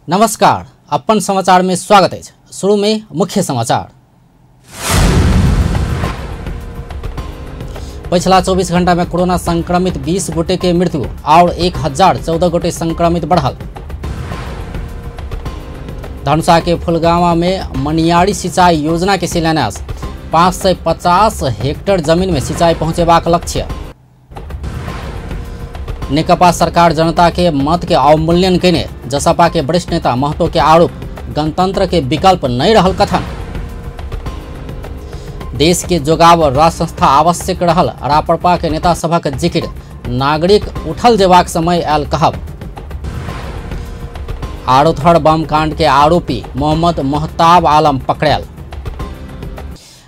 नमस्कार, अपन समाचार में स्वागत है। शुरू में मुख्य समाचार। पिछला 24 घंटा में कोरोना संक्रमित 20 गोटे के मृत्यु और 1014 गोटे संक्रमित बढ़ल। धनुषा के फुलगामा में मनियारी सिंचाई योजना के शिलान्यास, 550 हेक्टेयर जमीन में सिंचाई पहुंचेबाक लक्ष्य। नेकपा सरकार जनता के मत के अवमूल्यन केने जसपा के वरिष्ठ नेता महतो के आरोप, गणतंत्र के विकल्प नहीं रहल कथन। देश के जोगाव राष्ट्र संस्था आवश्यक रहल रापड़पा के नेता सभक जिक्र, नागरिक उठल जेबाक समय आयल कहब। आरोथर बम कांड के आरोपी मोहम्मद मोहताब आलम पकड़ायल।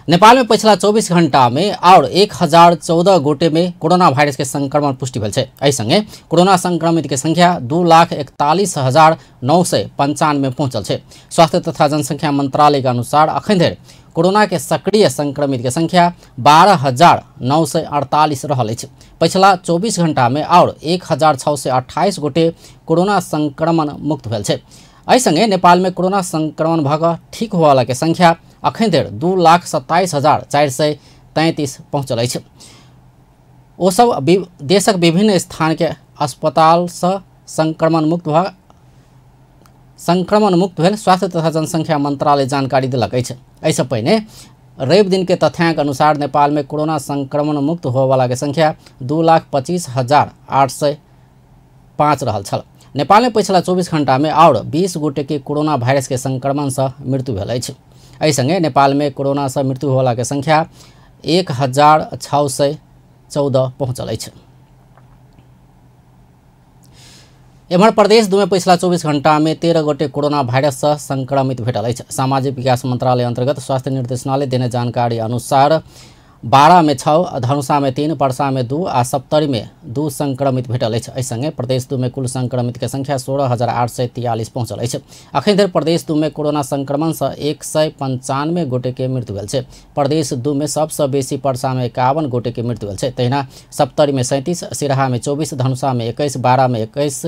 नेपाल में पिछला 24 घंटा में और 1014 गोटे में कोरोना वायरस के संक्रमण पुष्टि भेल छै। एहि संगे कोरोना संक्रमित के संख्या 2,41,995 पहुंचल छै। स्वास्थ्य तथा जनसंख्या मंत्रालय के अनुसार अखन धरि कोरोना के सक्रिय संक्रमित के संख्या 12,948 रहल अछि। पिछला 24 घंटा में और 1,628 गोटे कोरोना संक्रमण मुक्त भेल छै। एहि संगे नेपाल में कोरोना संक्रमण भऽ कऽ ठीक होयवाला के संख्या अखन धरि 2,27,433 पहुँचल अछि। ओ सब देशक विभिन्न स्थान के अस्पताल से संक्रमण मुक्त भेल स्वास्थ्य तथा जनसंख्या मंत्रालय जानकारी देलक अछि। एहिसँ पहिने रवि दिन के तथ्यांक अनुसार नेपाल में कोरोना संक्रमण मुक्त होयवाला के संख्या 2,25,805 रहल छल। नेपाल में पिछला 24 घंटा में और 20 गोटे के कोरोना वायरस के संक्रमण से मृत्यु भेल अछि। एहि संगे नेपाल में कोरोना से मृत्यु होयवाला के संख्या 1,614 पहुँचल अछि। एम्हर प्रदेश 2 में पिछला 24 घंटा में 13 गोटे कोरोना वायरस से संक्रमित भेटल अछि। सामाजिक विकास मंत्रालय अंतर्गत स्वास्थ्य निर्देशनालय देने जानकारी अनुसार 12 में 6, धनुषा में 3, परसा में 2 आ सप्तरी में 2 संक्रमित भेटल अछि। एहि संगे प्रदेश 2 में कुल संक्रमित के संख्या 16,843 पहुँचल अछि। अखन धरि प्रदेश 2 में कोरोना संक्रमण से 195 गोटे के मृत्यु भेल छै। प्रदेश 2 में सबसँ बेसी परसा में 51 गोटे के मृत्यु भेल छै। तहिना सप्तरी में 37, सिराहा में 24, धनुषा में 21, 12 में 21,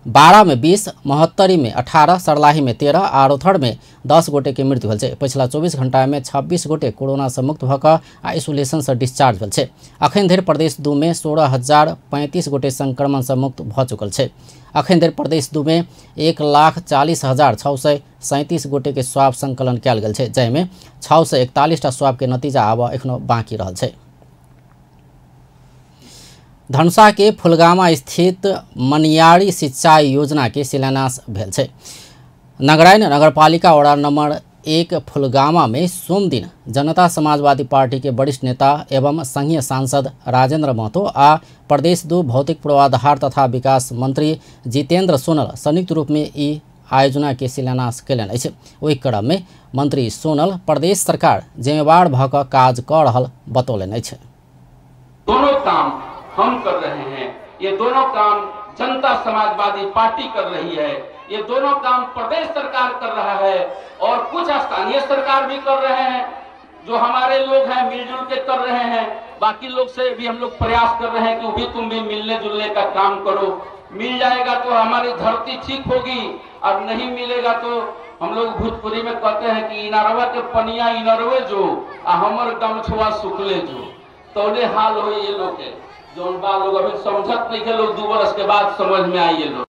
12 में 20, महोत्तरी में 18, सरलाही में 13 आ रोथड़ में 10 गोटे के मृत्यु भेल छै। पिछला 24 घंटा में 26 गोटे कोरोना से मुक्त भऽ कऽ आइसोलेशन से डिस्चार्ज भेल छै। अखन धरि प्रदेश 2 में 16,035 गोटे संक्रमण से मुक्त भऽ चुकल छै। अखन धरि प्रदेश 2 में 1,40,637 गोटे के स्वाब संकलन कयल गेल छै, जाहिमे 641 टा स्वाब के नतीजा आबऽ एखनो बाँकी रहल छै। धनुषा के फुलगामा स्थित मनियारी सिंचाई योजना के शिलान्यास भेल छै। नगराइन नगरपालिका वार्ड नंबर 1 फुलगामा में सोमदिन जनता समाजवादी पार्टी के वरिष्ठ नेता एवं संघीय सांसद राजेंद्र महतो आ प्रदेश 2 भौतिक पूर्वाधार तथा विकास मंत्री जितेंद्र सोनल संयुक्त रूप में ई आयोजना के शिलान्यास कयलनि अछि। ओहि क्रम में मंत्री सोनल प्रदेश सरकार जिम्मेवार भऽ कऽ काज कऽ रहल बतौलनि अछि। दोनों काम हम कर रहे हैं, ये दोनों काम जनता समाजवादी पार्टी कर रही है, ये दोनों काम प्रदेश सरकार कर रहा है और कुछ स्थानीय सरकार भी कर रहे हैं। जो हमारे लोग हैं मिलजुल के कर रहे हैं, बाकी लोग से भी हम लोग प्रयास कर रहे हैं कि भी तुम भी मिलने जुलने का काम करो। मिल जाएगा तो हमारी धरती ठीक होगी और नहीं मिलेगा तो हम लोग भोजपुरी में कहते हैं कि इनारवा के पनिया इनरवे जो आ हमर गमछुआ सुखले जो, तो हाल हो ये लोग के जो लोग अभी समझत नहीं के लोग 2 बरस के बाद समझ में आई ये लोग।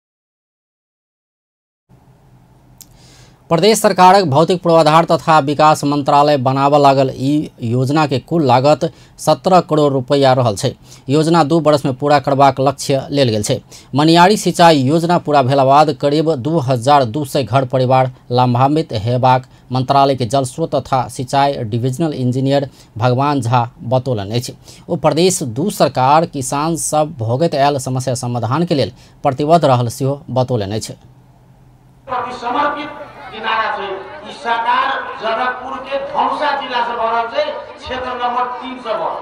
प्रदेश सरकारक भौतिक पूर्वाधार तथा विकास मंत्रालय बनाबऽ लागल ई योजना के कुल लागत 17 करोड़ रुपया रहल छै। योजना 2 वर्ष में पूरा करबाक लक्ष्य लेल गेल छै। मनियारी सिंचाई योजना पूरा भेला बाद करीब 2,200 घर परिवार लाभान्वित हेबाक मंत्रालय के जल स्रोत तथा सिंचाई डिविजनल इंजीनियर भगवान झा बतौलनि अछि। ओ प्रदेश 2 सरकार किसान सब भोगैत आयल समस्या समाधान के लेल प्रतिबद्ध रहल सेहो बतौलनि अछि। सरकार जनकपुर के धनुषा जिला से बनल छै, क्षेत्र नंबर 3 से बनल।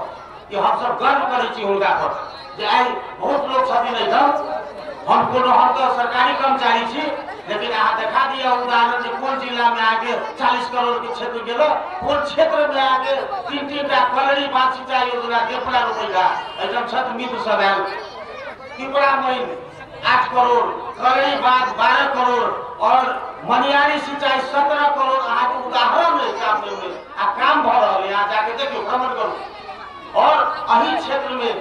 ये हम सब गर्व करै छी हुनका पर जे आइ बहुत लोग छथिन एहिठाम। हम कोनो हम तो सरकारी कर्मचारी छी, लेकिन अहाँ देखा दिया उदाहरण जे कोन जिला में आके 40 करोड़ के क्षेत्र गेलो, कोन क्षेत्र में आके 3-3 टा कलरी बांध सिंचाई योजना देपड़ा रोपैला। एहिठाम छथि मित्र सब आयल, पिपरा मैन 8 करोड़, कलरी बांध 12 करोड़, और मनियारी सिंचाई 17 करोड़ अहाँके उदाहरण अछि अपने में आ काम भऽ रहल है। अहाँ जाके देखियौ, भ्रमण करू। और एहि क्षेत्र में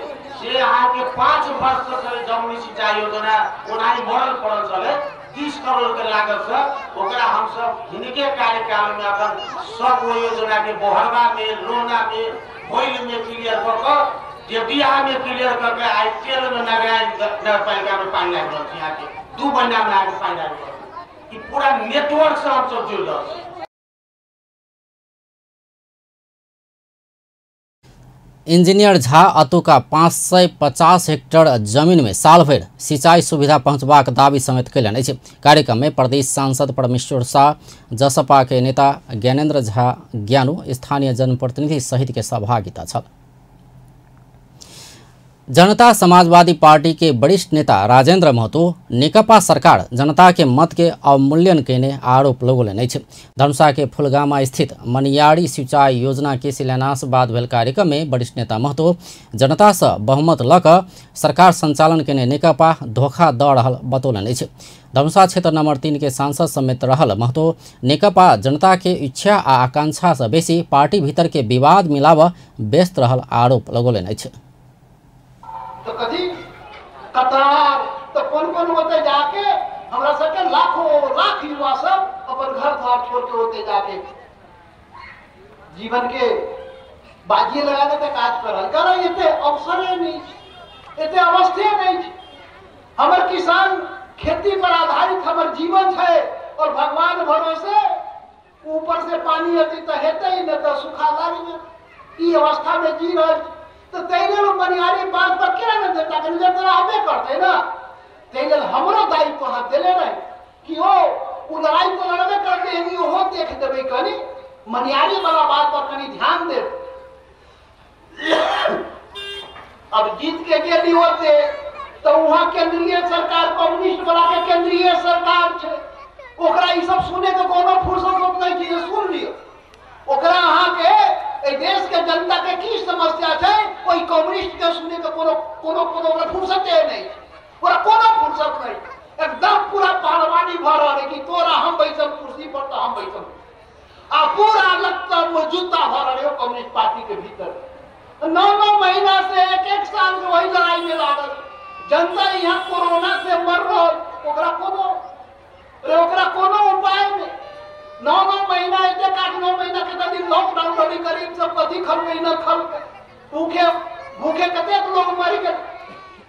जे अहाँके 5 वर्ष से जमुनी सिंचाई योजना ओनाही मरल पड़ल छलै 30 करोड़ के लागत से, ओकरा हमसब हिनके कार्यकाल में अखन सब ओहि योजना के बोहरवा में, लोना में, होइल में क्लियर कऽ कऽ, देवदिया में क्लियर कऽ के आइ तेल में नगरायल नगरपालिका में पानि लागि रहल छै। अहाँके 2 महीना में अहाँके पानि लागि रहल छै। ई पूरा नेटवर्क से हमसब जुड़ि रहल छी। इंजीनियर झा अतुका 550 हेक्टेयर जमीन में साल भरि सिंचाई सुविधा पहुंचबाक दावी समेत कयलनि अछि। कार्यक्रम में प्रदेश सांसद परमेश्वर शाह, जसपा के नेता ज्ञानेन्द्र झा ज्ञानू, स्थानीय जनप्रतिनिधि सहित के सहभागिता छल। जनता समाजवादी पार्टी के वरिष्ठ नेता राजेंद्र महतो नेकपा सरकार जनता के मत के अवमूल्यन केने आरोप लगौलनि अछि। धनुषा के फुलगामा स्थित मनियारी सिंचाई योजना के शिलान्यास बाद भेल कार्यक्रम में वरिष्ठ नेता महतो जनता से बहुमत लऽ कऽ सरकार संचालन केने नेकपा धोखा दऽ रहल बतौलनि अछि। धनुषा क्षेत्र नंबर 3 के सांसद समेत रहल महतो नेकपा जनता के इच्छा आ आकांक्षा से बेसी पार्टी भीतर के विवाद मिलाबऽ व्यस्त रहल आरोप लगौलनि अछि। तो कथी कतार तो कोन कोन होते जाके हमरा सबके लाखों लाख युवा सब अपन घर द्वार छोड़ के होते जाके जीवन के बाजी लगा के काज कर कारण एते अवसरे नहीं, एते अवस्थे नहीं। हमर किसान खेती पर आधारित हमर जीवन है और भगवान भरोसे ऊपर से पानी अति तो हेतै नहीं तो सूखा लाग ई अवस्था में जी रहा। तो ताहि लेल मनियारी बांध पर केना नहि जनता के नजर रहबे करतै ना, ताहि लेल हमरो दायित्व अहाँ देले रही कि ओ लड़ाई तो लड़बे करतै, ओहो देख देबै, कनि मनियारी वाला बात पर कनि ध्यान देब। अब जीत के गेली होते तो वहाँ केंद्रीय सरकार कम्युनिस्ट वाला के केंद्रीय सरकार छै, ओकरा ई सब सुने के कोनो फुर्सत नहीं छै जे सुन लियौ। ओकरा अहाँके देश के जनता के की समस्या है कोई कम्युनिस्ट के सुने के कोनो कोनो कोनो ओकरा फुर्सते नहीं, ओकरा कोनो फुर्सत नहीं। एकदम पूरा पहलवानी भऽ रहल है कि तोरा हम बैसब कुर्सी पर तो हम बैसब, आ पूरा लगता मौजूदा भऽ रहल है कम्युनिस्ट पार्टी के भीतर। 9-9 महीना से 1-1 साल से वही लड़ाई में लागल जनता यहाँ कोरोना से मर रहल, ओकरा कोनो ओकरा कोनो उपाय नहीं। 9-9 महीना एते 8-9 महीना के दिन लॉकडाउन रही करीब सब कथी खलबै न खलबै, भूखे भूखे कतेक लोग मरि गेल।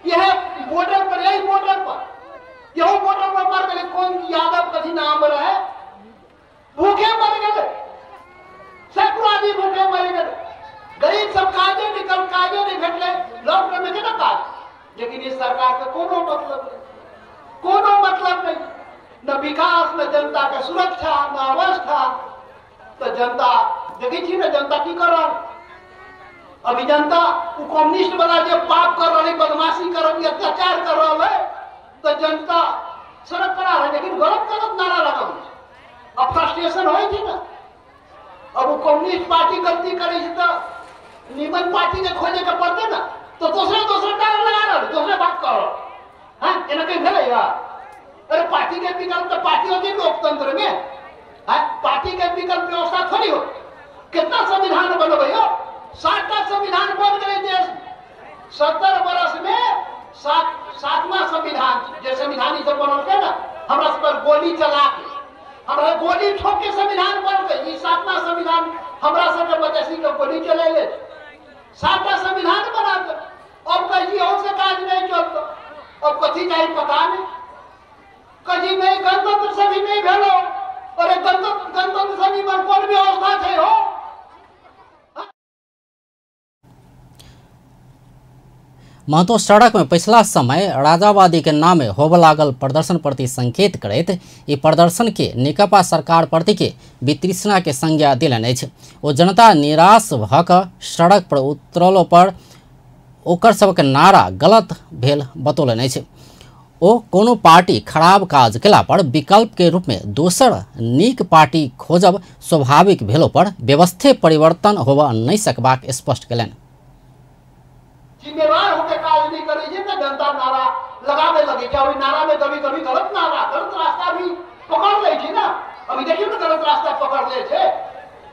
यह बॉर्डर पर, यही बॉर्डर पर, यहो बॉर्डर पर मर गेलै, कोन यादव कथी नाम रहे, भूखे मर गेलै, सैकड़ों आदमी भूखे मरि गेलै। गरीब सब काजे निकल काजे नहीं भेटलै लॉकडाउन में केना काज। लेकिन इस सरकार के कोनो मतलब नहीं, कोनो मतलब नहीं, न विकास न जनता के सुरक्षा न अवस्था। तो जनता देखै छी ने जनता की कर रहल। अभी जनता उ कम्युनिस्ट वाला जे पाप कर रहल है, बदमाशी कर रहल है, अत्याचार कर रहल है, तो जनता सड़क पर आ रहा है, लेकिन गलत गलत नारा लगल। अब फ्रस्ट्रेशन होइ छै ने। अब वो कम्युनिस्ट पार्टी गलती करे छै तो निमन पार्टी के खोजे के पड़तै ने, तो दोसरे दोसरे नारा लगा रहल, दोसरे बात कर रहल। हाँ एना कहीं भेलै यार? अरे पार्टी के विकल्प तो पार्टी होती लोकतंत्र में है, पार्टी के विकल्प व्यवस्था थोड़ी हो। कितना संविधान बनबै हो, 7टा संविधान बन गए देश। 70 बरस में 7वां संविधान जे संविधान ई सब बनल ना, हमरा सब पर गोली चला के, हमरा गोली ठोक के संविधान बन गई। 7वां संविधान हमरा सब के बचसी के गोली चलेले, 7टा संविधान बना दे। अब कही और से काज नहीं चलतो, अब कथी जाए पता नहीं। कहीं नहीं गणतंत्र से भी नहीं भेलो, अरे गणतंत्र से भी कोन व्यवस्था छै हो। महतो सड़क में पिछला समय राजावादी के नामे होब लागल प्रदर्शन प्रति संकेत करैत ई प्रदर्शन के नेकपा सरकार प्रति के वितृष्णा के संज्ञा दिलनि अछि। ओ जनता निराश भऽ कऽ सड़क पर उतरलो पर ओकर सबके नारा गलत भेल बतौलनि अछि। ओ कोनो पार्टी खराब काज केला पर विकल्प के रूप में दोसर नीक पार्टी खोजब स्वाभाविक भेलो पर व्यवस्थे परिवर्तन होबऽ नहि सकबाक स्पष्ट केलनि। जिम्मेवार होकर काज नहीं करे छै तो जनता नारा लगावे लगे छै। नारा में कभी कभी गलत नारा, गलत रास्ता भी पकड़ लै छै ना। अभी देखियौ ने गलत रास्ता पकड़ लै छै।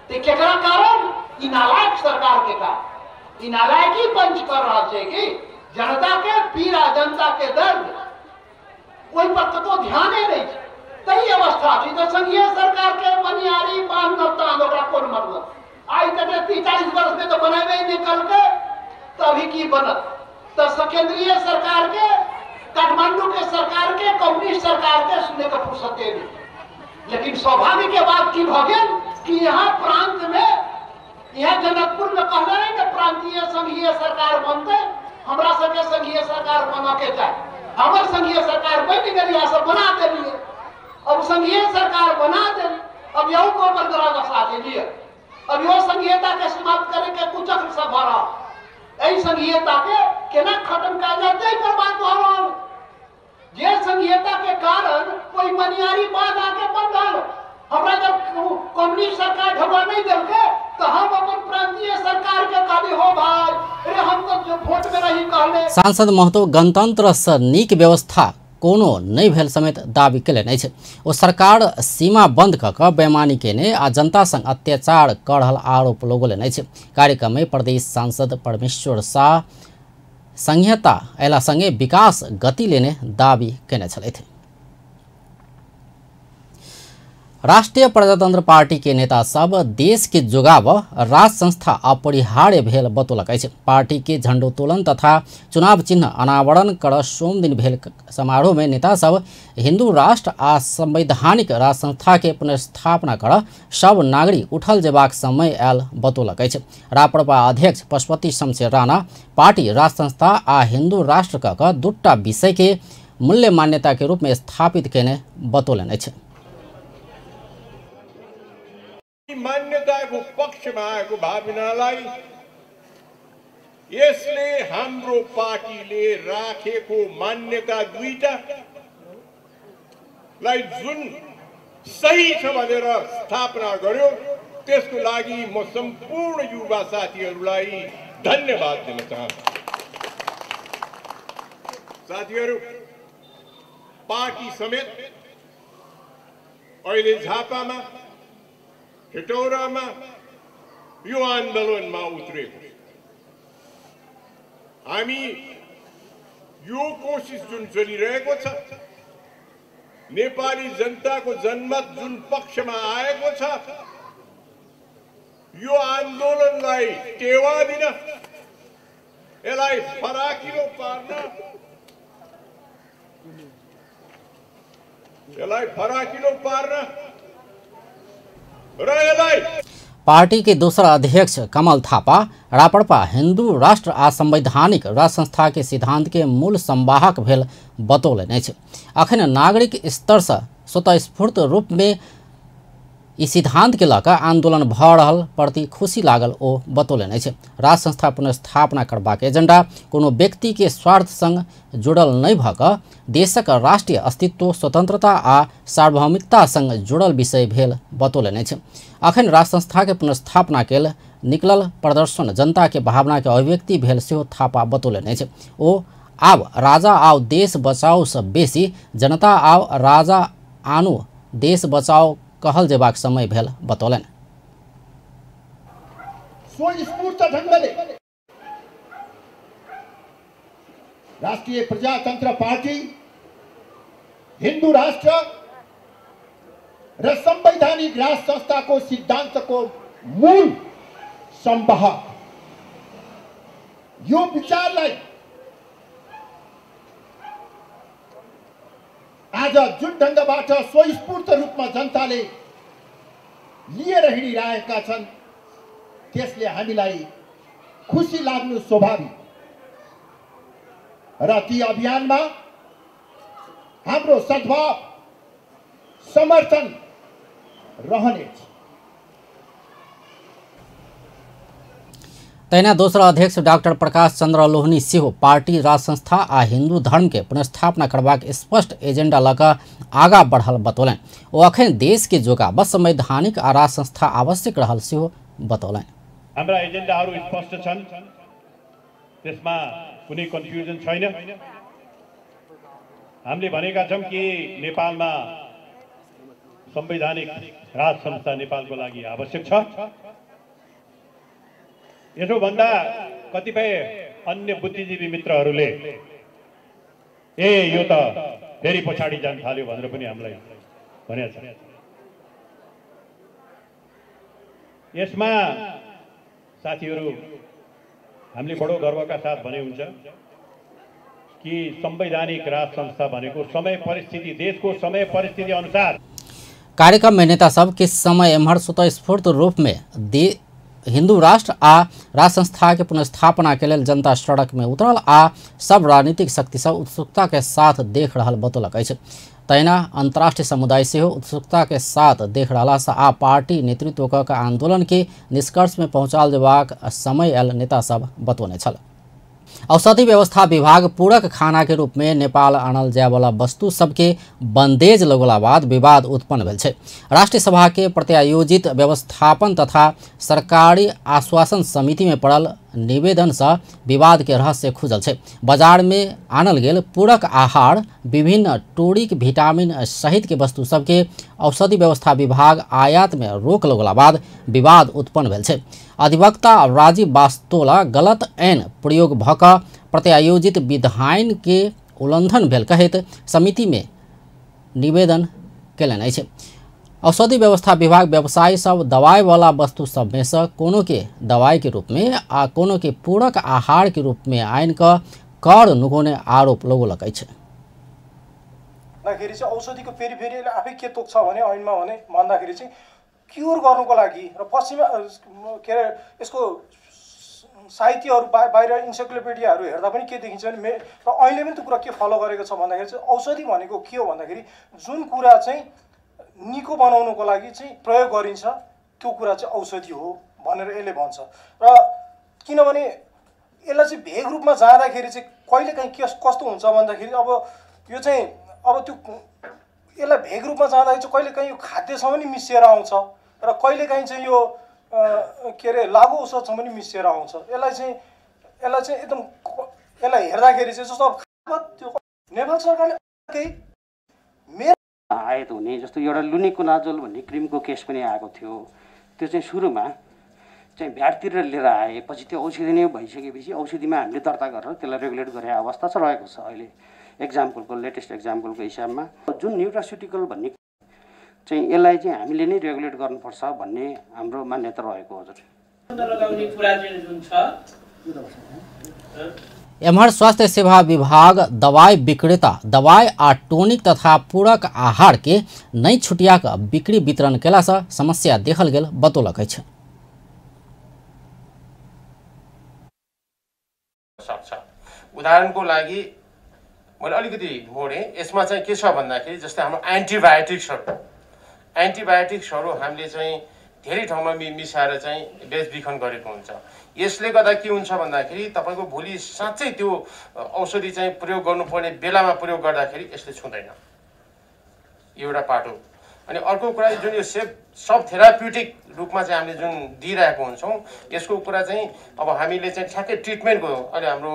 तऽ केकरा कारण? ई नालायक सरकार के कारण। ई नालायकी पंच कर रहल छै कि जनता के पीड़ा, जनता के दर्द ओहि पर कतौ ध्याने नहि छै। तही अवस्था छै। तऽ संघीय सरकार के मनिहारी बान्ह तान ओकरा कोन मतलब? आइ तक 30-40 वर्ष में तो बनेबे नहि कलकै, तऽ अभी की बनत? तऽ केंद्रीय सरकार के, काठमांडू के सरकार के, कम्युनिस्ट सरकार के सुनने के फुर्सते नहीं। लेकिन सौभाग्य के बात की भऽ गेल कि यहाँ प्रांत में, यहाँ जनकपुर में कहले रहे ने प्रांतीय संघीय सरकार बनते, हमरा सबके संघीय सरकार बनऽ के चाही। हमर संघीय सरकार बनि गेल, यहाँ सब बना देलियै। अब संघीय सरकार बना देली, अब यहू को दशा छै लिअ। अब इहो संघीयता के समाप्त करे के कुचक्र सब भऽ रहल। एहि संघीयता के केना खत्म कयल जाय ताहि पर बात भऽ रहल। जे संघीयता के कारण कोई मनियारी बांध आके बन रहल। हमरा जब कम्युनिस्ट सरकार ढबा नहीं देलकै तो हम अपन प्रांतीय सरकार के कहली हो भाई, अरे हम तो जो वोट में रही कहले। सांसद महतो गणतंत्र से नीक व्यवस्था कोनो नहि भेल समेत दावी केलनि अछि। ओ सरकार सीमा बंद कऽ कऽ बेमानी केने आ जनता संग अत्याचार कऽ रहल आरोप लगौलनि अछि। कार्यक्रम में प्रदेश सांसद परमेश्वर शाह संघीयता अयला संगे विकास गति लेने दावी केने छलथि। राष्ट्रीय प्रजातंत्र पार्टी के नेता सब देश के जोगाब राज संस्था अपरिहार्य भेल बतौलक अछि। पार्टी के झंडोत्तोलन तथा चुनाव चिन्ह अनावरण कर सोमदिन भेल समारोह में नेता सब हिंदू राष्ट्र आ संवैधानिक राज संस्था के पुनर्स्थापना कर सब नागरिक उठल जेबाक समय आयल बतौलक अछि। राप्रपा अध्यक्ष पशुपति शमशेर राणा पार्टी राज संस्था आ हिंदू राष्ट्र क दूटा विषय के मूल्य मान्यता के रूप में स्थापित केने बतौलनि अछि। मान्यताको पक्षमा आएको भावनालाई यसले हाम्रो पार्टीले राखेको मान्यता दुईटालाई जुन सही छ भनेर स्थापना गर्यो, त्यसको लागि म सम्पूर्ण युवा साथीहरूलाई धन्यवाद दिन चाहन्छु। साथीहरू, पार्टी समेत अहिले झापामा, हेटौरामा यो आन्दोलनमा उत्रेको हामी यो कोसिस जुन चलिरहेको छ, नेपाली जनताको जनमत जुन पक्षमा आएको छ, यो आन्दोलनलाई टेवा दिन, यसलाई फराकिलो पार्न, यसलाई फराकिलो पार्न र यसलाई पार्टी के दोसर अध्यक्ष कमल थापा राप्रपा हिंदू राष्ट्र आ संवैधानिक राज संस्था के सिद्धांत के मूल संवाहक भेल बतौलनि अछि। अखन नागरिक स्तर से स्वतःस्फूर्त रूप में ई सिद्धांत के लऽ कऽ आंदोलन भऽ रहल प्रति खुशी लागल ओ बतौलनि अछि। राज संस्था पुनर्स्थापना करबाक एजेंडा कोनो व्यक्ति के स्वार्थ संग जुड़ल नहि भऽ कऽ देशक राष्ट्रीय अस्तित्व, स्वतंत्रता आ सार्वभौमिकता संग जुड़ल विषय भेल बतौलनि अछि। अखन राज संस्था के पुनर्स्थापना के निकलल प्रदर्शन जनता के भावना के अभिव्यक्ति भेल सेहो थापा बतौलनि अछि। ओ आब राजा आओ देश बचाओ से बेसी जनता आओ राजा आनू देश बचाओ कहल जेबाक समय भेल बतौलनि। स्वस्फूर्त ढंगले राष्ट्रिय प्रजातन्त्र पार्टी हिन्दू राष्ट्र र संवैधानिक राज संस्थाको सिद्धान्तको मूल संवाहक यो विचारलाई आज जुन ढंगबाट स्वस्फूर्त रूपमा जनताले लिएर हिँडिरहेका छन्, त्यसले हामीलाई खुसी लाग्नु स्वाभाविक र ती अभियानमा हाम्रो सद्भाव समर्थन रहनेछ। तहिना दोसर अध्यक्ष डाक्टर प्रकाश चंद्र लोहनी सेहो पार्टी राज संस्था आ हिंदू धर्म के पुनर्स्थापना करबाक स्पष्ट एजेंडा लऽ कऽ आगाँ बढ़ल बतौलनि। ओ अखन देश के जोगाब संवैधानिक आ राज संस्था आवश्यक रहल सेहो बतौलनि। हाम्रा एजेन्डाहरू स्पष्ट छन्, त्यसमा कुनै कन्फ्युजन छैन। हामीले भनेका छौँ कि नेपालमा संवैधानिक राज संस्था नेपालको लागि आवश्यक छ। यसो भन्दा कतिपय अन्य बुद्धिजीवी मित्रहरूले ए यो त फेरि पछाडि जान थाल्यो भनेर पनि हामीलाई भनेको छ। यसमा साथीहरू हामीले बडो गर्वका साथ भने हुन्छ कि संवैधानिक राज संस्था भनेको समय परिस्थिति, देशको समय परिस्थिति अनुसार। कार्यक्रम में नेता सब के समय एम्हर स्वतःस्फूर्त रूप में हिंदू राष्ट्र आ राज संस्था के पुनर्स्थापना के लेल जनता सड़क में उतरल आ सब राजनीतिक शक्ति सब उत्सुकता के साथ देख रहल बतौलक अछि। तहिना अंतर्राष्ट्रीय समुदाय सेहो उत्सुकता के साथ देख रहला सँ आ पार्टी नेतृत्व क आंदोलन के निष्कर्ष में पहुँचाल जेबाक समय आयल नेता सब बतौने छल। औषधि व्यवस्था विभाग पूरक खाना के रूप में नेपाल आनल जायवाला वस्तु सबके बंदेज लगोला बाद विवाद उत्पन्न भेल छै। राष्ट्रीय सभा के प्रत्यायोजित व्यवस्थापन तथा सरकारी आश्वासन समिति में पड़ल निवेदन से विवाद के रहस्य खुजल छै। बाजार में आनल गेल पूरक आहार विभिन्न टोरिक विटामिन सहित के वस्तु सबके औषधि व्यवस्था विभाग आयात में रोक लगोला बाद विवाद उत्पन्न भेल छै। अधिवक्ता राजीव बास्तोला गलत ऐन प्रयोग भऽ कऽ प्रत्यायोजित विधान के उल्लंघन भेल कहैत समिति में निवेदन केलनि अछि। औषधि व्यवस्था विभाग व्यवसायी सब दवाई वाला वस्तु सब में से कोनो के दवाई के रूप में आ कोनो के पूरक आहार के रूप में आनि कऽ कर नुकौने आरोप लगौलक अछि। भन्दाखेरि चाहिँ औषधिको पेरिफेरीले आफै के तोक्छ भने ऐनमा भने भन्दाखेरि चाहिँ क्योर गर्नुको लागि र पश्चिमा के अरे यसको साहित्यहरू बाहिर इन्साइक्लोपिडियाहरू हेर्दा पनि के देखिन्छ भने र ऐनले पनि त्यो कुरा के फलो गरेको छ भन्दाखेरि चाहिँ औषधि भनेको के हो भन्दाखेरि जुन कुरा चाहिँ निको बनाउनुको लागि चाहिँ प्रयोग गरिन्छ त्यो कुरा चाहिँ औषधि हो भनेर यसले भन्छ। र किनभने यसलाई चाहिँ भेग रूपमा जाँदाखेरि चाहिँ कहिलेकाहीँ के कस्तो हुन्छ भन्दाखेरि अब यो चाहिँ अब त्यो यसलाई भेग रूपमा जाँदाखेरि चाहिँ कहिलेकाहीँ यो खाद्यसँग पनि मिसिएर आउँछ र कहिलेकाहीँ चाहिँ यो के अरे लागु औषधसँग पनि मिसिएर आउँछ। यसलाई चाहिँ एकदम यसलाई हेर्दाखेरि चाहिँ जस्तो अब त्यो नेपाल सरकारले केही मेरो आयात हुने जस्तो एउटा लुनिकोनाजोल भन्ने क्रिमको केस पनि आएको थियो। त्यो चाहिँ सुरुमा चाहिँ भ्याटतिर लिएर आए पछि त्यो औषधि नै भइसकेपछि औषधिमा हामीले दर्ता गरेर त्यसलाई रेगुलेट गरे अवस्था चाहिँ रहेको छ अहिले एक्जाम्पलको लेटेस्ट एक्जाम्पलको हिसाबमा। जुन न्युट्रास्युटिकल भन्ने चाहिँ यसलाई चाहिँ हामीले नै रेगुलेट गर्नुपर्छ भन्ने हाम्रो मान्यता रहेको हजुर। एम्हर स्वास्थ्य सेवा विभाग दवाई विक्रेता दवाई आ टोनिक तथा पूरक आहार के नहि छुटिया कऽ बिक्री वितरण केला सँ समस्या देखल गेल बतौलक अछि। उदाहरणको लागि मैले अलिकति मोडेँ। यसमा चाहिँ के छ भन्दाखेरि जस्तै हाम्रो एन्टिबायोटिक्सहरू हामीले चाहिँ धेरै ठाउँमा मिसाएर चाहिँ बेचबिखन गरेको हुन्छ। यसले गर्दा के हुन्छ भन्दाखेरि तपाईँको भोलि साँच्चै त्यो औषधि चाहिँ प्रयोग गर्नुपर्ने बेलामा प्रयोग गर्दाखेरि यसले छुँदैन, एउटा पाटो। अनि अर्को कुरा जुन यो सब थेराप्युटिक रूपमा चाहिँ हामीले जुन दिइरहेको हुन्छौँ यसको कुरा चाहिँ अब हामीले चाहिँ ठ्याक्कै ट्रिटमेन्टको अहिले हाम्रो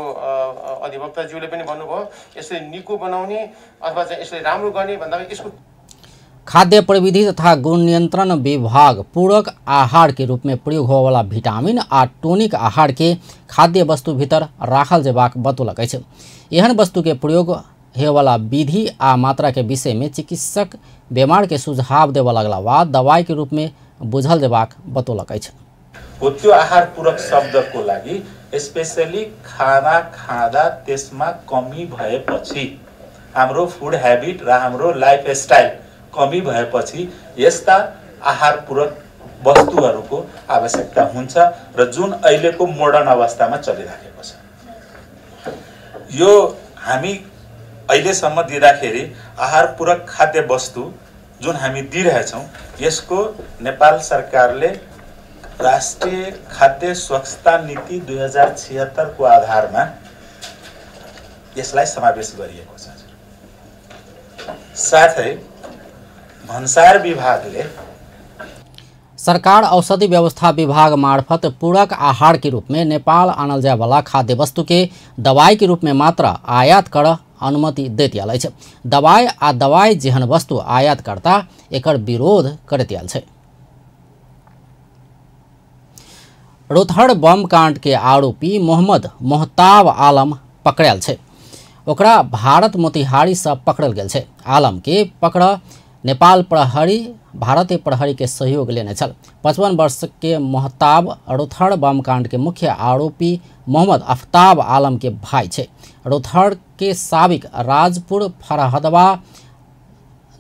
अधिवक्ताज्यूले पनि भन्नुभयो यसले निको बनाउने अथवा चाहिँ यसले राम्रो गर्ने भन्दा यसको खाद्य प्रविधि तथा गुण नियंत्रण विभाग पूरक आहार के रूप में प्रयोग होवाला विटामिन आ टोनिक आहार के खाद्य वस्तु भीतर राखल जेबाक बतौलक अछि। एहन वस्तु के प्रयोग हेवाला विधि आ मात्रा के विषय में चिकित्सक बीमार के सुझाव देवा लगला बाद दवाई के रूप में बुझल जेबाक बतौलक अछि। हो त्यो आहार पूरक शब्दको लागि स्पेशली खाना खाँदा त्यसमा कमी भएपछि हाम्रो फुड ह्याबिट र हाम्रो लाइफस्टाइल कमी भएपछि यस्ता आहार पूरक वस्तुहरूको आवश्यकता हुन्छ र जुन अहिलेको मोडर्न अवस्थामा चलिराखेको छ। यो हामी अहिलेसम्म दिँदाखेरि आहार पूरक खाद्य वस्तु जुन हामी दिइरहेछौँ यसको नेपाल सरकारले राष्ट्रिय खाद्य स्वच्छता नीति 2076 को आधारमा यसलाई समावेश गरिएको छ। साथै भन्सार विभागले सरकार औषधि व्यवस्था विभाग मार्फत पूरक आहार के रूप में नेपाल आनल जायवाला खाद्य वस्तु के दवाई के रूप में मात्र आयात कर अनुमति दैत आयल अछि। दवाई आ दवाई जेहन वस्तु आयातकर्ता एकर विरोध करैत आयल छै। रोथहड़ बम कांड के आरोपी मोहम्मद मोहताब आलम पकड़ायल छै। ओकरा भारत मोतिहारी से पकड़ल गेल छै। आलम के पकड़ नेपाल प्रहरी भारतीय प्रहरी के सहयोग लेने छल। 55 वर्ष के मोहताब रोथहड़ बम कांड के मुख्य आरोपी मोहम्मद अफ्ताब आलम के भाई छै। रोथहड़ के साबिक राजपुर फरहदवा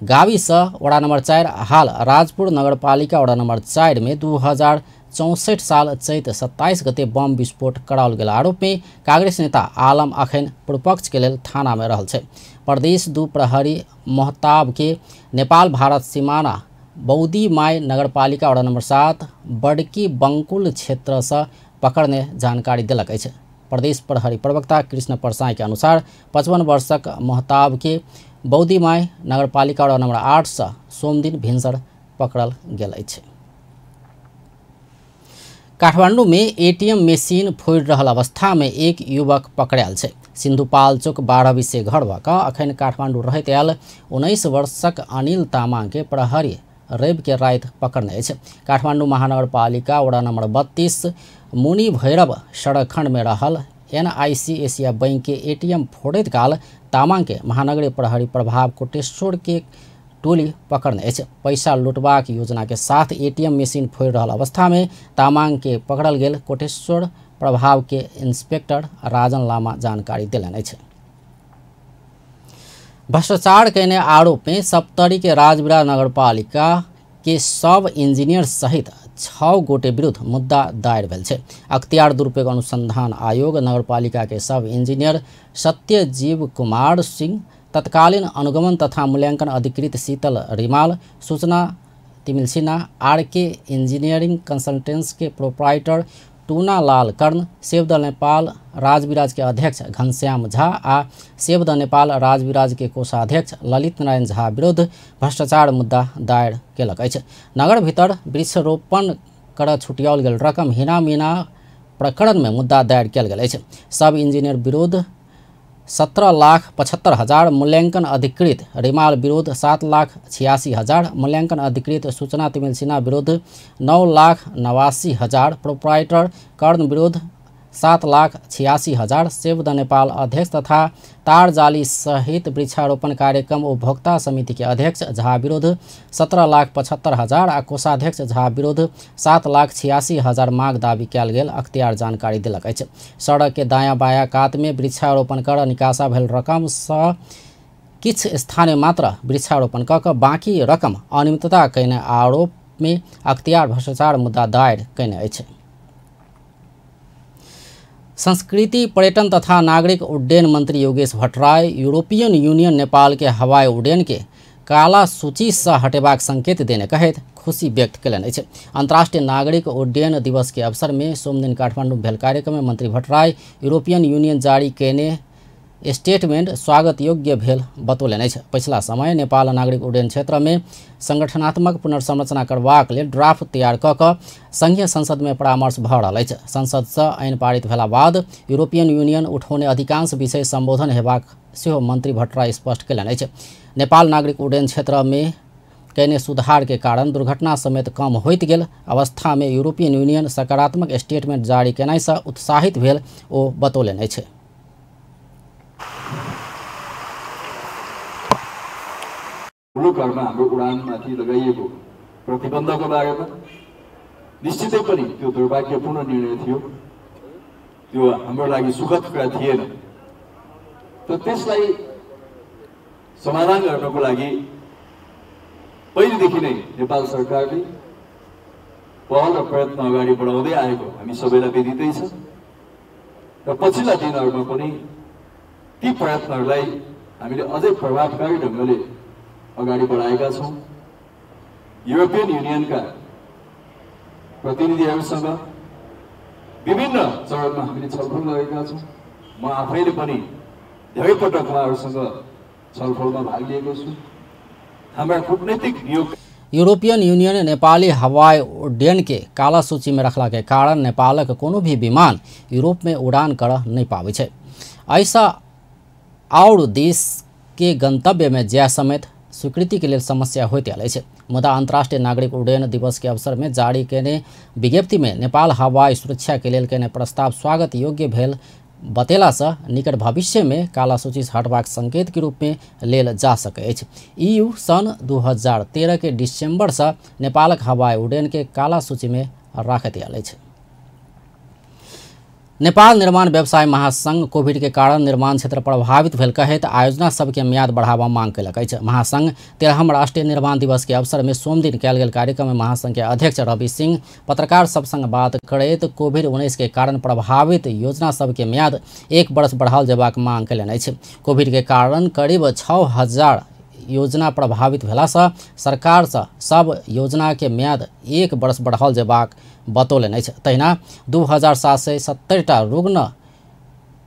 गावी से वड़ा नंबर 4 हाल राजपुर नगरपालिका वड़ा नंबर 4 में 2064 साल चैत 27 गते बम विस्फोट कराओल गेल आरोप में कांग्रेस नेता आलम अखन प्रपक्ष के लेल थाना में रहल छै। प्रदेश 2 प्रहरी मोहताब के नेपाल भारत सीमाना बौदी my नगरपालिका वड़ा नंबर 7 बड़की बंकुल क्षेत्र से पकड़ने जानकारी देलक अछि। प्रदेश प्रहरी प्रवक्ता कृष्ण परसाई के अनुसार 55 वर्षक मोहताब के बौदी my नगरपालिका वड़ा नंबर 8 से सोमदिन भिनसर पकड़ल गेल अछि। काठमांडू में एटीएम मशीन फोड़ि रहल अवस्था में एक युवक पकड़ायल छै। सिन्धुपाल्चोक 12 बिसे घर भऽ कऽ अखन काठमांडू रहैत आयल 19 वर्षक अनिल तामाङ के प्रहरी रवि के राति पकड़ने अछि। काठमांडू महानगरपालिका वड़ा नंबर 32 मुनि भैरव सड़क खंड में रहल एनआईसी एशिया बैंक के एटीएम फोड़ैत काल तामाङ के महानगरीय प्रहरी प्रभाव कोटेश्वर के टोली पकड़ने अछि। पैसा लूटबाक योजना के साथ एटीएम मशीन फोड़ि रहल अवस्था में तामाङ के पकड़ल गेल कोटेश्वर प्रभाव के इंस्पेक्टर राजन लामा जानकारी देलनि अछि। भ्रष्टाचार केने आरोप में सप्तरी के राजविराज नगरपालिका के सब इंजीनियर सहित 6 गोटे विरुद्ध मुद्दा दायर भेल छै। अख्तियार दुरुपयोग अनुसंधान आयोग नगरपालिका के सब इंजीनियर सत्यजीव कुमार सिंह, तत्कालीन अनुगमन तथा मूल्यांकन अधिकृत शीतल रिमाल, सूचना Timil Sinha, R K engineering consultants के proprietor Tuna Lal Karn, save the Nepal Rajbiraj के अध्यक्ष घनश्याम झा आ सेव the Nepal Rajbiraj के कोषाध्यक्ष ललित नारायण झा विरुद्ध भ्रष्टाचार मुद्दा दायर केलक अछि। नगर भीतर वृक्षारोपण कर छुटियाओल गेल रकम हिनामिना प्रकरण में मुद्दा दायर कयल गेल अछि। सब इंजीनियर विरुद्ध 17,75,000, मूल्यांकन अधिकृत रिमाल विरुद्ध 7,86,000, मूल्यांकन अधिकृत सूचना तिमिल सिन्हा विरुद्ध 9,89,000, प्रोप्राइटर कर्ण विरुद्ध 7,86,000, सेव the Nepal अध्यक्ष तथा तार जाली सहित वृक्षारोपण कार्यक्रम उपभोक्ता समिति के अध्यक्ष झा विरुद्ध 17,75,000 आ कोषाध्यक्ष झा विरुद्ध 7,86,000 माग दावी कयल गेल अख्तियार जानकारी देलक अछि। सड़क के दायां बायां कात में वृक्षारोपण कर निकासा भेल रकम सँ किछु स्थानीय मात्र वृक्षारोपण कऽ कऽ बाकी रकम अनियमितता कयने आरोप में अख्तियार भ्रष्टाचार मुद्दा दायर कयने अछि। संस्कृति पर्यटन तथा नागरिक उड्डयन मंत्री योगेश भट्टराई यूरोपियन यूनियन नेपाल के हवाई उड्डयन के काला सूची से हटेबाक संकेत देने कहैत खुशी व्यक्त कयलनि अछि। अंतर्राष्ट्रीय नागरिक उड्डयन दिवस के अवसर में सोमदिन काठमांडू भेल कार्यक्रम में मंत्री भट्टराई यूरोपियन यूनियन जारी कयने स्टेटमेंट स्वागत योग्य भेल बतौलनि अछि। पछिला समय नेपाल नागरिक उड्डयन क्षेत्र में संगठनात्मक पुनर्संरचना करबाक लेल ड्राफ्ट तैयार कऽ कऽ संघीय संसद में परामर्श भऽ रहल अछि। संसद से ऐन पारित भेला बाद यूरोपियन यूनियन उठौने अधिकांश विषय संबोधन हेबाक सेहो मंत्री भट्टराई स्पष्ट कयलनि अछि। नेपाल नागरिक उड्डयन क्षेत्र में कयने सुधार के कारण दुर्घटना समेत कम होइत गेल अवस्था में यूरोपियन यूनियन सकारात्मक स्टेटमेंट जारी केनाइ से उत्साहित भेल ओ बतौलनि अछि। मुलुकहरूमा हाम्रो उडानमाथि लगाइएको प्रतिबन्धको बारेमा निश्चितै पनि त्यो दुर्भाग्यपूर्ण निर्णय थियो, त्यो हाम्रो लागि सुखद कुरा थिएन। तर त्यसलाई समाधान गर्नको लागि पहिलेदेखि नै नेपाल सरकारले पहल र प्रयत्न अगाडि बढाउँदै आएको हामी सबैलाई विदितै छ र पछिल्ला दिनहरूमा पनि ती प्रयत्नहरूलाई हामीले अझै प्रभावकारी ढङ्गले अगाडि बढाएका छौँ। युरोपियन युनियनका प्रतिनिधिहरूसँग विभिन्न चरणमा हामीले छलफल गरेका छौँ। म आफैले पनि धेरै पटक उहाँहरूसँग छलफलमा भाग लिएको छु। हाम्रा कूटनीतिक नियोग यूरोपियन यूनियन नेपाली हवाई उड्डयन के काला सूची में रखला के कारण नेपालक कोनो भी विमान यूरोप में उड़ान कर नहीं पाबै छै। ऐसा और देश के गंतव्य में जाय समेत स्वीकृति के लेल समस्या होइत आयल अछि। मुदा अंतर्राष्ट्रीय नागरिक उड्डयन दिवस के अवसर में जारी केने विज्ञप्ति में नेपाल हवाई सुरक्षा के लेल केने प्रस्ताव स्वागत योग्य भेल बतेला से निकट भविष्य में काला सूची से हटबाक संकेत के रूप में लेल जा सकै अछि। ईयू सन 2013 के दिसंबर से नेपालक हवाई उड्डयन के काला सूची में राखैत आयल अछि। नेपाल निर्माण व्यवसाय महासंघ कोविड के कारण निर्माण क्षेत्र प्रभावित भेल कहैत आयोजना सबके म्याद बढ़ावा मांग कयलक अछि। महासंघ 13म राष्ट्रीय निर्माण दिवस के अवसर में सोमदिन कयल गेल कार्यक्रम में महासंघ के अध्यक्ष रवि सिंह पत्रकार सब संग बात करैत कोविड-19 के कारण प्रभावित योजना सबके म्याद 1 वर्ष बढ़ाओल जेबाक मांग कयलनि अछि। कोविड के कारण करीब 6000 योजना प्रभावित भेलासँ सरकार से सब योजना के म्याद 1 वर्ष बढ़ाओल जेबाक बतौलनि अछि। तहिना 2770 टा रुग्ण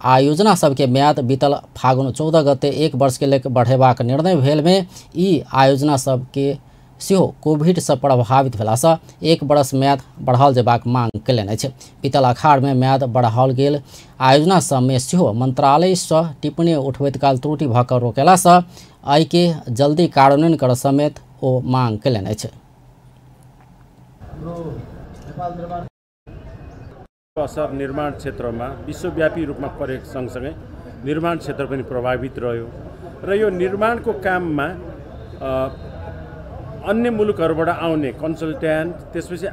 आयोजना सबके म्याद बीतल फागुन 14 गते 1 वर्ष के लेल बढ़ेबाक निर्णय भेल में ई आयोजना सबके सेहो कोविड से प्रभावित भेलासँ 1 वर्ष म्याद बढ़ाओल जेबाक मांग कयलनि अछि। बीतल अखाड़ में म्याद बढ़ाओल गेल आयोजना सबमे सेहो मंत्रालय से टिप्पणी उठबैत काल त्रुटि भऽ कऽ रोकेलासँ एहिके जल्दी कार्यान्वयन कर समेत ओ मांग कयलनि अछि। असर निर्माण क्षेत्रमा विश्वव्यापी रूपमा परेको सँगसँगै निर्माण क्षेत्र पनि प्रभावित रह्यो र यो निर्माणको काममा अन्य मुलुकहरूबाट आउने कन्सल्ट्यान्ट, त्यसपछि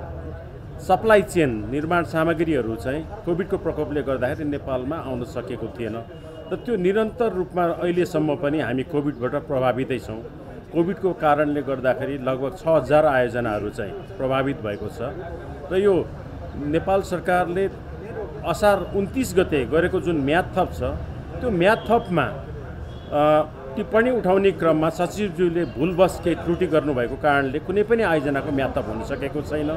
सप्लाई चेन निर्माण सामग्रीहरू चाहिँ कोभिडको प्रकोपले गर्दाखेरि नेपालमा आउन सकेको थिएन र त्यो निरन्तर रूपमा अहिलेसम्म पनि हामी कोभिडबाट प्रभावितै छौँ। कोभिडको कारणले गर्दाखेरि लगभग 6000 आयोजनाहरू चाहिँ प्रभावित भएको छ र यो नेपाल सरकारले असार 29 गते गरेको जुन म्याद थप छ त्यो म्याद थपमा टिप्पणी उठाउने क्रममा सचिवज्यूले भुलवश केही त्रुटि गर्नुभएको कारणले कुनै पनि आयोजनाको म्याद थप हुन सकेको छैन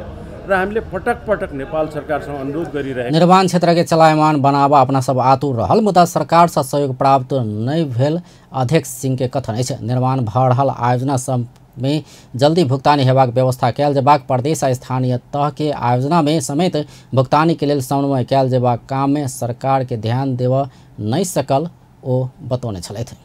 र हामीले पटक पटक नेपाल सरकारसँग अनुरोध गरिरहेको। निर्माण क्षेत्र के चलायमान बनावा अपना सब आतुर रहल मुदा सरकार से सहयोग प्राप्त नहि भेल अध्यक्ष सिंह के कथन अछि। निर्माण भऽ रहल आयोजना सब में जल्दी भुगतानी हेबाक व्यवस्था कयल जेबाक, प्रदेश आ स्थानीय तह के आयोजना में समेत भुगतानी के लेल समन्वय कयल जेबाक काम में सरकार के ध्यान देबऽ नहि सकल ओ बतौने छलथि।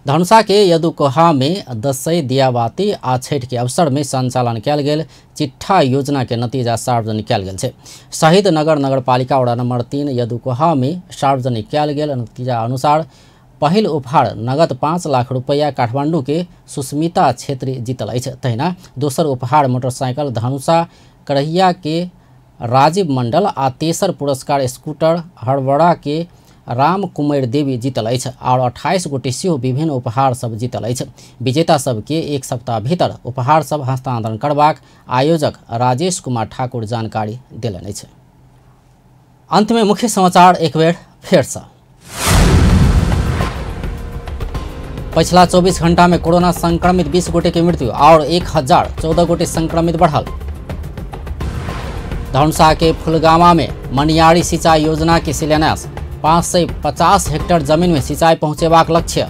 धनुषा के यदुकोहा में दसैँ, दियाबाती आ छठ के अवसर में संचालन कयल गेल चिट्ठा योजना के नतीजा सार्वजनिक कयल गेल छै। शहीद नगर नगरपालिका वडा नंबर 3 यदुकोहा में सार्वजनिक कयल गेल नतीजा अनुसार पहिल उपहार नगद 5 लाख रुपैया काठमाडौँ के सुस्मिता छेत्री जीतल अछि। तहिना दोसर उपहार मोटरसाइकिल धनुषा करहिया के राजीव मंडल आ तेसर पुरस्कार स्कूटर हड़बड़ा के राम कुमार देवी जीतल अछि और 28 गोटे सेहो विभिन्न उपहार सब जीतल अछि। विजेता सबके 1 सप्ताह भीतर उपहार सब हस्तांतरण करबाक आयोजक राजेश कुमार ठाकुर जानकारी देलनि अछि। अंत में मुख्य समाचार एक बेर फेर से। पछिला 24 घंटा में कोरोना संक्रमित 20 गोटे के मृत्यु और 1014 गोटे संक्रमित बढ़ल। धनुषा के फुलगामा में मनियारी सिंचाई योजना के शिलान्यास, 550 हेक्टेयर जमीन में सिंचाई पहुंचेबाक लक्ष्य।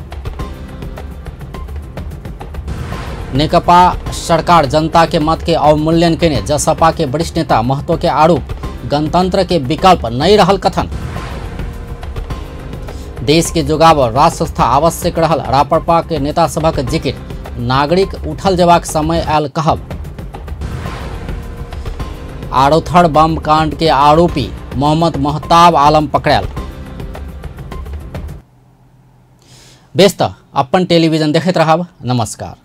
नेकपा सरकार जनता के मत के अवमूल्यन केने जसपा के वरिष्ठ नेता महतो के आरोप, गणतंत्र के विकल्प नहीं रहल कथन। देश के जोगाव राज संस्था आवश्यक रहल राप्रपा के नेता सभक जिक्र, नागरिक उठल जेबाक समय आयल कहब। आरोथर बम कांड के आरोपी मोहम्मद महताब आलम पकड़ायल। बेस त अपन टेलीविजन देखैत रहब। नमस्कार।